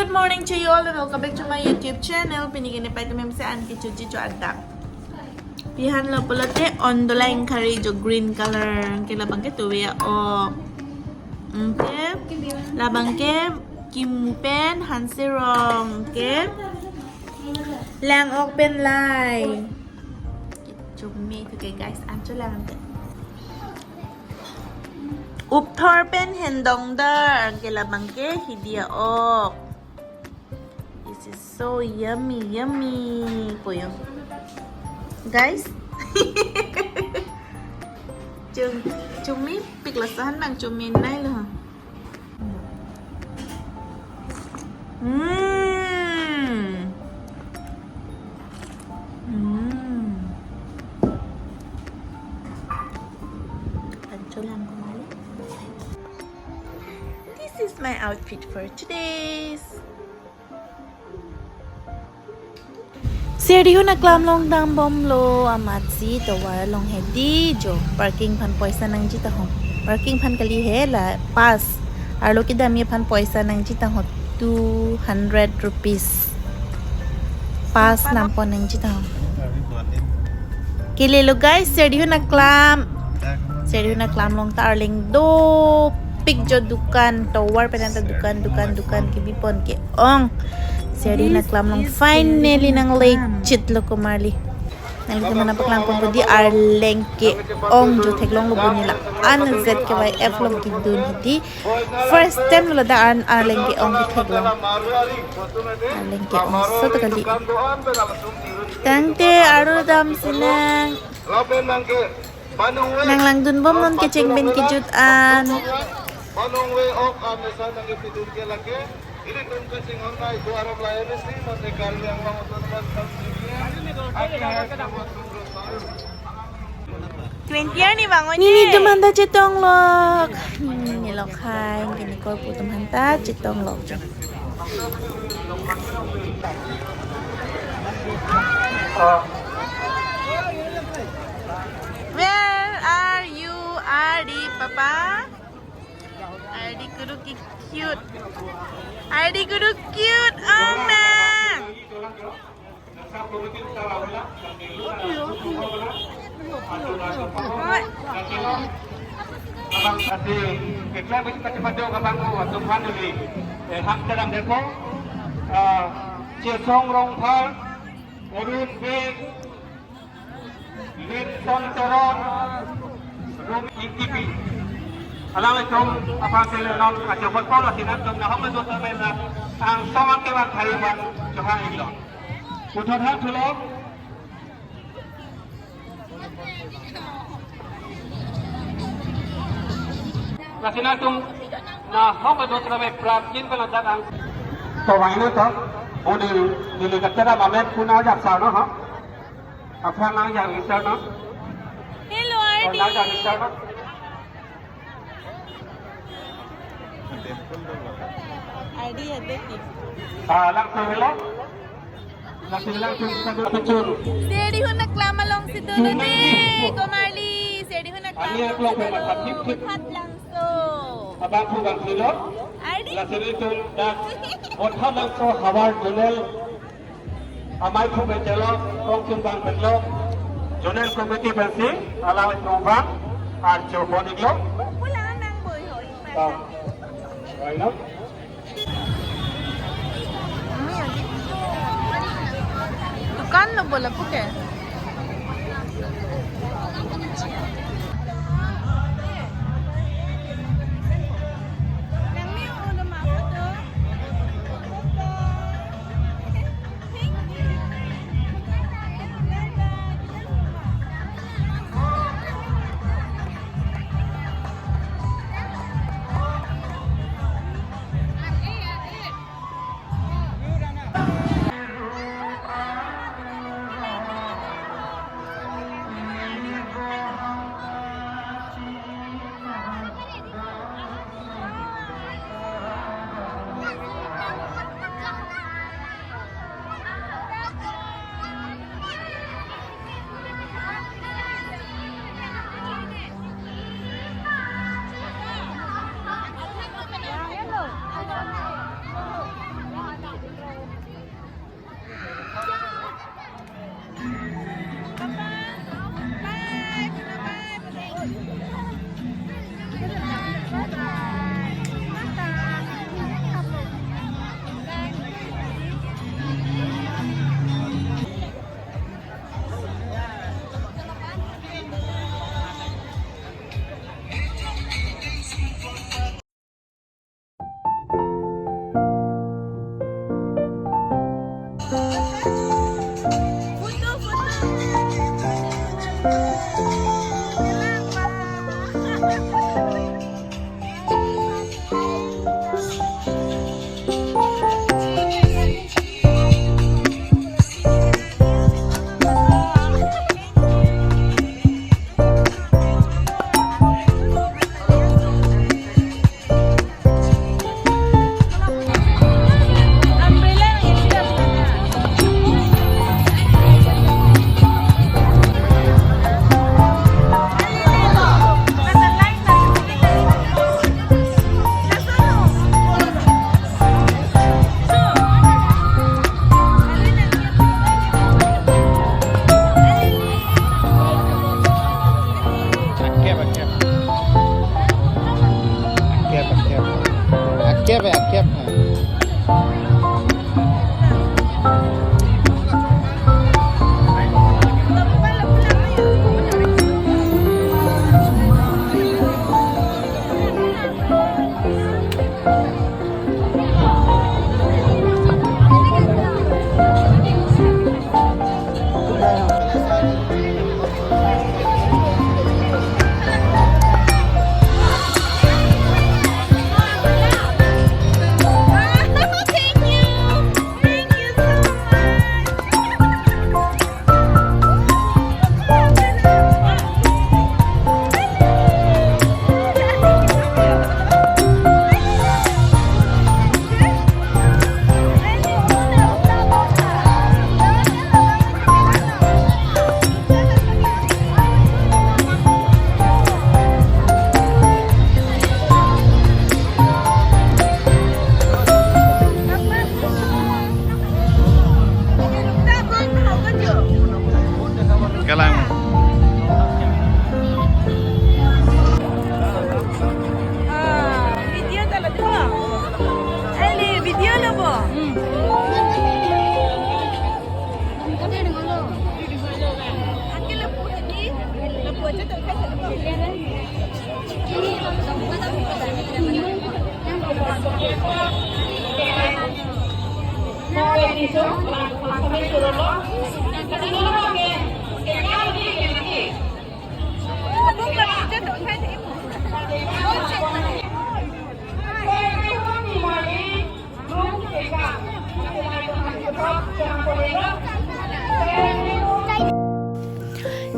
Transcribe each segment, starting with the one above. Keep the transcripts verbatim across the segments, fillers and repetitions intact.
Good morning to you all and welcome back to my YouTube channel. Pini ke nepei atum hem si an kechoji cho adap. Pihan lo pulote ondola ingkari jo green color ke labang ke tuwe o. Ke labang ke kimu pen hanse rong ke lang-ok pen lai. Chumi tu ke guys, an cholang te. Upthor pen hendong dar ke labang ke hidi a-ok. This is so yummy, yummy. Puyo. Guys. Chung, chumi pik lo sahan bang chumi nai lo. Mm. Mm. An cholang ko mali. This is my outfit for today's. Sirdi huna klam long dam bom lo amatsi tovar along hedi jo parking aphan poisa nangji tahom. Parking aphan kali he la pass. Arlo kedamji aphan poisa nangji tahom two hundred rupees. Pass nampon nangji tahom. Kele lo guys, sirdi huna klam. Sirdi huna klam long ta arleng dopik jo dukan, tovar pen ta dukan, dukan, dukan kebi pon ke-ong. Sirdi huna klam long finally nangle chit lo ko marli. Nanglitum aphan paklang pon pudi arleng ke-ong jo theklong lo boni la. An Z K Y F along kedun hedi. First time lo ladak an arleng ke-ong ketheklong. Arleng ke-ong so ta kali. Tangte aru dam sinang. Nang langdun bom non kecheng pen kejut an. Twenty arni bang o. Nini dum anta chetong lok. Nini lok hai, nini korpu atum anta chetong lok. Where are you, Ardi Papa? Ardi Guru ki cute. Ardi Guru cute, ong nang. Ati, keklem besi kati pada orang bangku, atau pan dulu. Eh, hak dalam depo, eh, Chesong Rongphar, Arun Bey, Linson Teron, Rum Ingkipi. Alangtum aphan sele non kachopot polo sinam tum nahok le dot mela angsong ke bang thai bang choha iglo. Puthot hak thulo. Lasinam tum nahok le dot mela prapjin peladak ang. To wahina to, budi dili kachara mamet puna jak sa no ha. Aphrang nang jak register no? Hello, Ardi. Nang jak register no? Ardi ada ki? Ah, langsung hello. Langsung, langsung kita dulu pecul. Sirdi huna klam along si dulu deh, ko marli. Sirdi huna klam along si dulu. Hat langso. Abang ku bang silo. Ardi. Langsung itu dak. Hat langso hawar junel. Amei thu pen chelo, kongchun bang pen lo, zonal committee pensi, alang thu bang, archo pon iklo. Pula nang boi hoi. Ah. Right now? Dukan lo bola puke.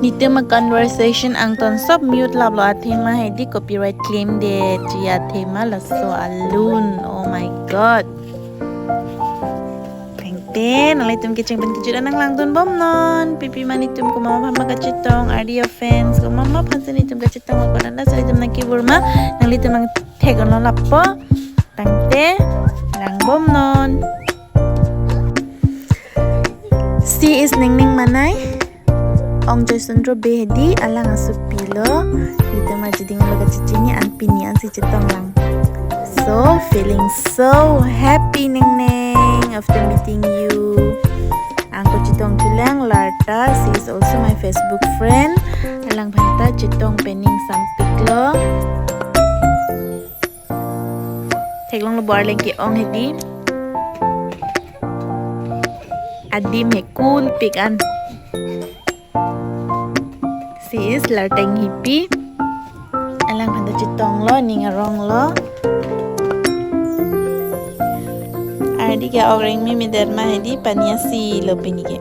Nitum a conversation angton sop mute laplo, athema hedi copyright claim det, chi athema laso alun. Oh my God. Tangte, nanglitum kecheng pen kejut an nanglangdun bomnon. Pipi ma nitum komat aphan ma kachetong, R D O fans, komat aphan si nitum kachetong, komat aphan si nitum nangkebur ma, nanglitum nangthek-onlo lapu. Tangte, lang bomnon. She is Ningning Manai. Ong Joysundro Bey hedi, alang asopilo. Itum arjuding lo kachechini an pini ansi chetonglang. So, feeling so happy, Ningning, after meeting you. Angko chetong chulang, larta, she is also my Facebook friend. Alang aphanta chetong pen ning sampiklo. Theklonglo bo arleng ke-ong hedi. Adim he cool pik an. She is Larteng Hipi. Alang aphanta chetonglo, ning aronglo. Ardi ke ok rengmi mi derma hedi, pani asilo pini ke.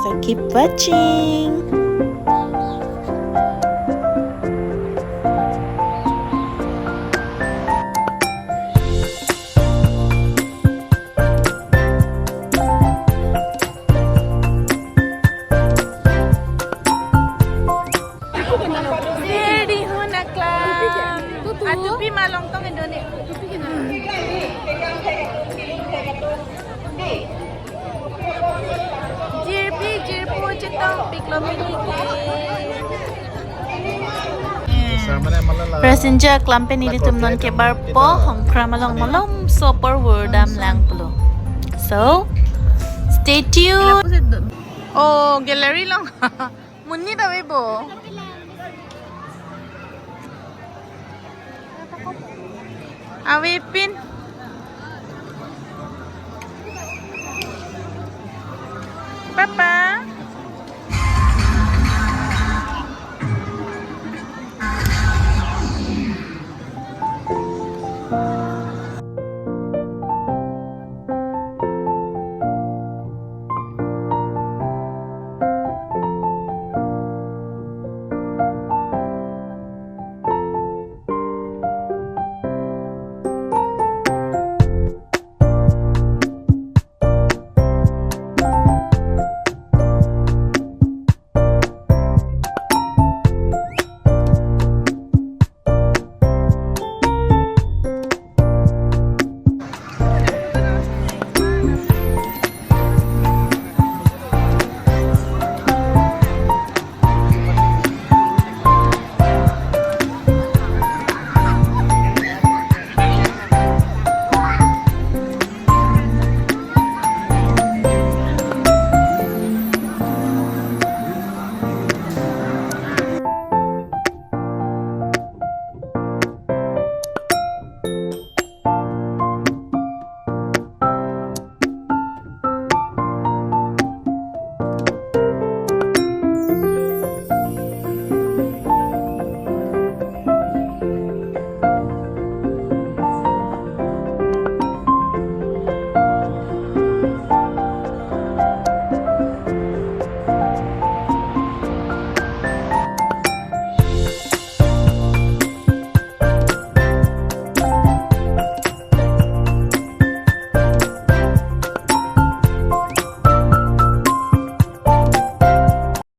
So keep watching. Ready ho naklang. Atupi malong tong Indonesia. Jirpi, jirpo, chetong piklo pini ke. Passenger klam pen ilitum non kebarpo, Hongkram along malomso apor vurdam lang pulo. So, stay tuned. Oh, gallery along. Monit ave bo. Avepin.